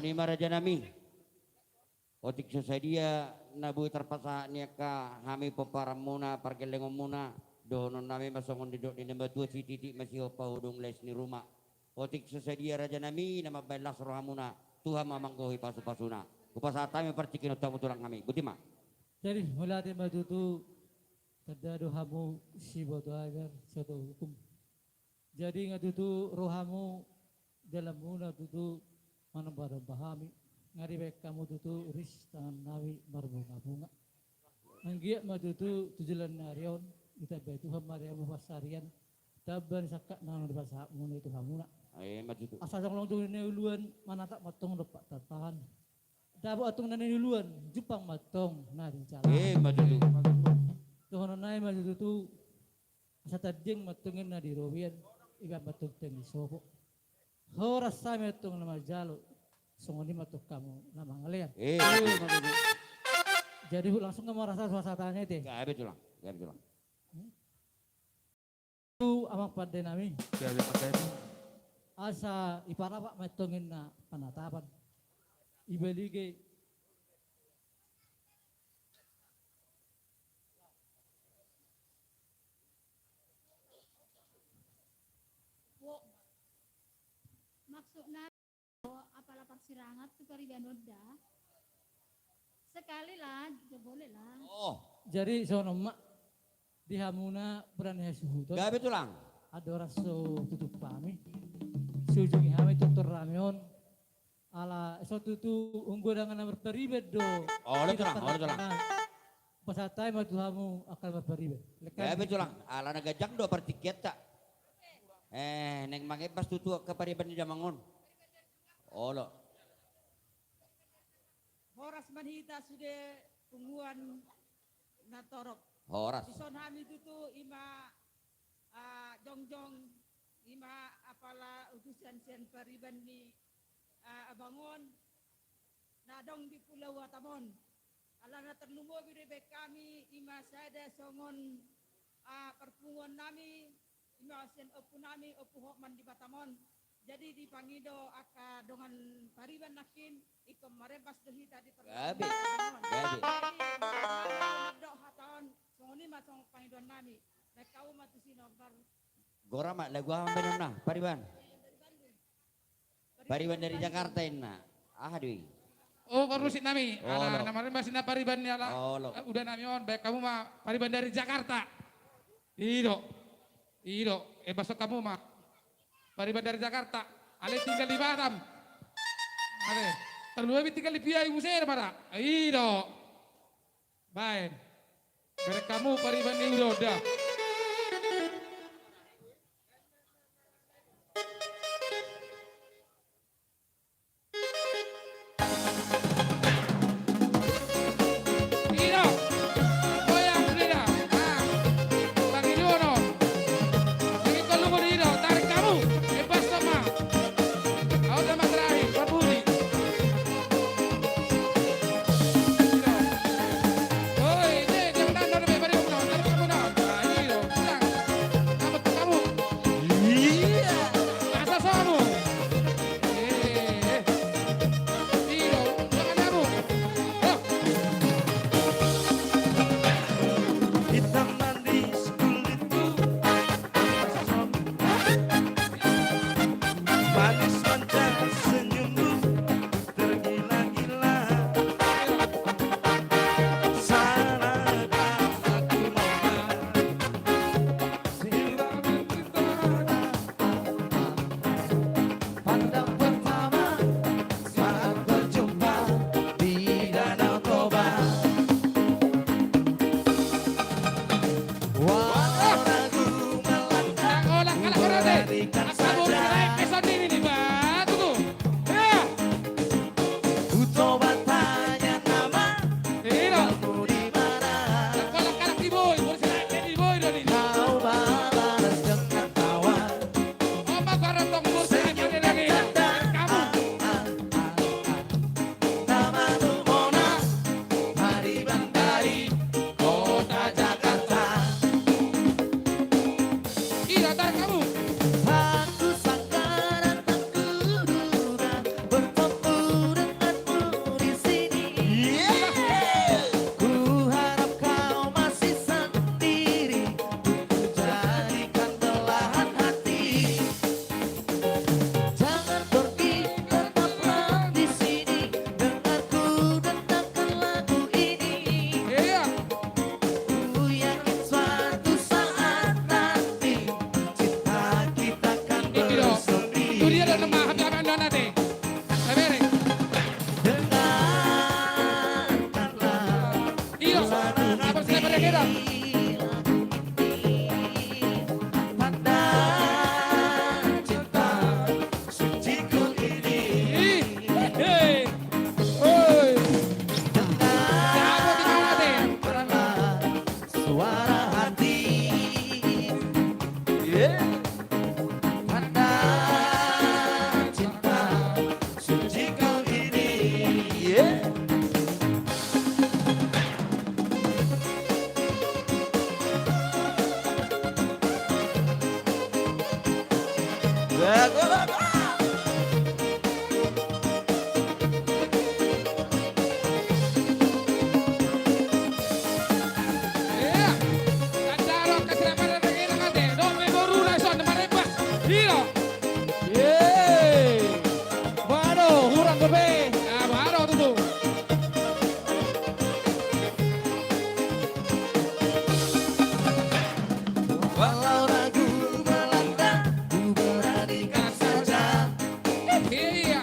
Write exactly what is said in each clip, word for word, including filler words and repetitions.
Songon i ma raja nami. Otik so sadia na boi tarpasahat ni angka hami pomparanmuna, pargellengonmuna, dohononnami ma songon nidok ni na matua: sititik ma sihompa hudung, laos ni ruma. Otik so sadia raja nami na mambahen las rohamuna, Tuhan ma manggohi pasupasuna. Hupasahat hami partingkian tu hamu tulang nami. Boti ma. Jadi, mauliate ma tutu, tanda do hamu siboto ajar, soto hukum. Jadi nga tutu rohamu, dalanmuna tutu manombanomba hami, nga dibahen hamu tutu ris tangannami marbungabunga. Anggiat ma tutu tu joloan ni ari on, ditambai Tuhan ma di hamu pansarian, tamba ni sangkap na naeng dipasahatmuna i tu hamuna. Ai, ma tutu. Asa songon tung na niuluan, manatap ma antong dompak tartahan. Dapot antong na niuluan, jumpang ma antong na di jalan. Ai, ma tutu. Dohononnami ma tutu, asa tanding ma antong na di robean, ibaen ma antong teng di sopo. Horas hami antong na manjalo, songon i ma antong hamu na mangalean. Ai, ma tutu. Jadi langsung hamu marasa suasana i, te. Gabe tulang, gabe tulang. Hmm? Tu amang pande nami. Gabe pande. Asa iparapak ma antong inna panatapan. Ibalige. Wo. Maksudna. Apala parsirangan tu pariban on da. Sekali lah, jo boleh lah. Oh. Jadi songon on ma, di hamuna berani hasuhuton. Gabe tulang. Andorang so tutup hami, so ujungi hami tonton rame on. Ala so tutu unggo dangana marpariban do. Olo tulang, olo tulang. Pasahat hami ma tu hamu angka marpariban. Gabe tulang, ala na ganjang do partingkianta. Eh, naeng mangembas tutu angka pariban ni damang on. Olo. Horas ma di hita sude punguan na torop. Horas. Dison hami tutu ima, ah, jongjong, ima apala utusan sian pariban ni, ah, abang on na adong di Pulau Batam on. Alana tarlumobi do dibahen hami ima sada songon, ah, parpunguan nami, ima sian ompu nami, Ompu Hotman di Batam on. Jadi dipangido angka dongan pariban nangkin, ingkon marembas do hita di pariban on. Gabe. Jadi, gabe. Jadi, mandok hata on, songon i ma songon pangidoan nami. Naeng hamu ma tusi nombar. Gora ma, lagu aha ma baenonna, pariban? Pariban dari Jakarta inna. Aha do i? Oh, parmusik nami. Olo. Ala na marembas inna pariban ni ala. Olo. Eh, uda nami on, baen hamu ma pariban dari Jakarta. I do. I do. Eh, embashon hamu ma. Pariban dari Jakarta. Alai tinggal di Batam. Ale. Tarlumobi tinggal di Piai muse da pada. I do. Baen. Berek hamu pariban ni uda on da. I do. Goyang sude da. Ah. Pangidoan on. Ingkon lumobi do. Tarik hamu. Embashon ma. Au da ma terakhir. Parbudi. I do. Oi, ite, jangan dana, dana, bari, dana, dana, dana, dana. Ah, i do. Pulang. Dapat kamu. Iya. Asa somu. Eh, eh. I do, jangan dabu. Oh. Hitam manis kulitmu, manis manja senyummu, tergila-gila. Salahkah aku, Mama? Pandang pertama saat berjumpa di Danau Toba. Walau ragu melangkah, ku beranikan saja. Iya. Tanda ro, kasih lebar dari kita, kan, deh. Dong, me boru, langsung, marembas. Iya. Yeay. Baru, kurang gede. Nah, baru tuh, tuh. Walau ragu melanda, ku beranikan saja. Iya.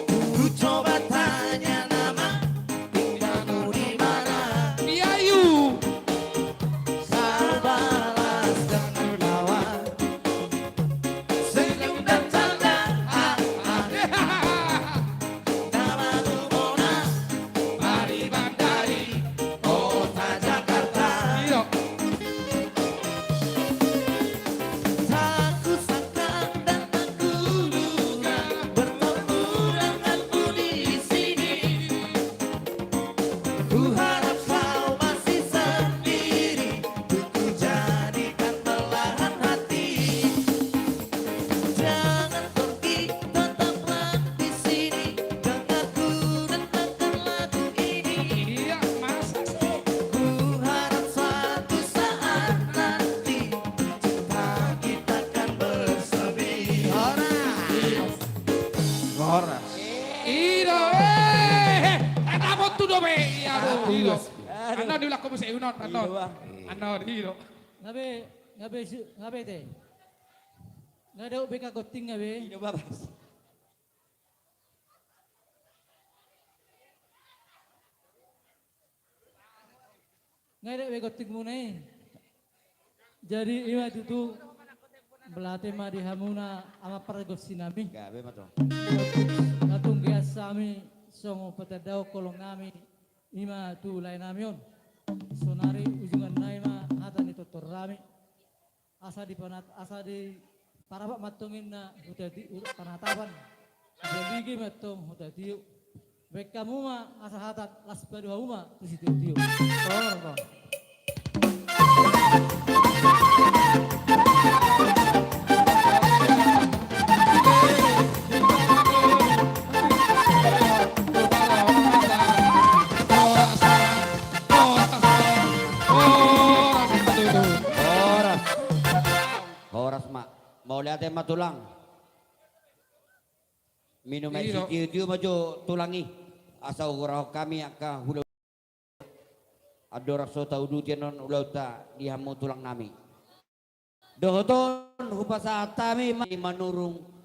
Ku coba tanya nama, tinggalmu di mana? Di Ayu. Sabalas dengan tawa, senyum dan canda. Ah, ah. Namaku Mona, Pariban dari kota Jakarta. Iya. Tak kusangka dan tak kuduga bertemu denganmu di sini. Ku harap kau masih sendiri, ku jadikan belahan hati. Jangan pergi, tetaplah di sini, dengar ku denangkan lagu ini. Iya, masa sih? Ku harap suatu saat nanti cinta kita kan bersemi. Horas. Horas. Ido, eh, eh, eh, tapot tu dope. Iya, aduh, ido. Aduh. Annon diulak ko muse, Unon, annon. Ido, Bang. Annon, ido. Nga be, nga be si-, nga be te. Nga dao be ka gonting nga be. Ido, Babas. Nga dao be gontingmuna i. Jadi ima tutu, mauliate ma di hamuna amang pargonsinami. Gabe ma tutu. Na tung gias hami songon patandahon holong nami ima tu laenami on. Sonari ujunganna ima hata ni tortor nami. Asa dipanat-, asa diparapat ma antong inna huta ti-, hu-, panatapan. Dibalige ma antong huta tio. Baen hamu ma asa hata las padomu ma tu sitiotio. Tolong, tolong. Horas. Horas ma. Mauliate ma tulang. Minum aek sitiotio ma jo tulang i. Asa hugurahon hami angka hula. Andorang so tauduti annon ulaonta di hamu tulang nami. Dohot on hupasahat hami ma-, Manurung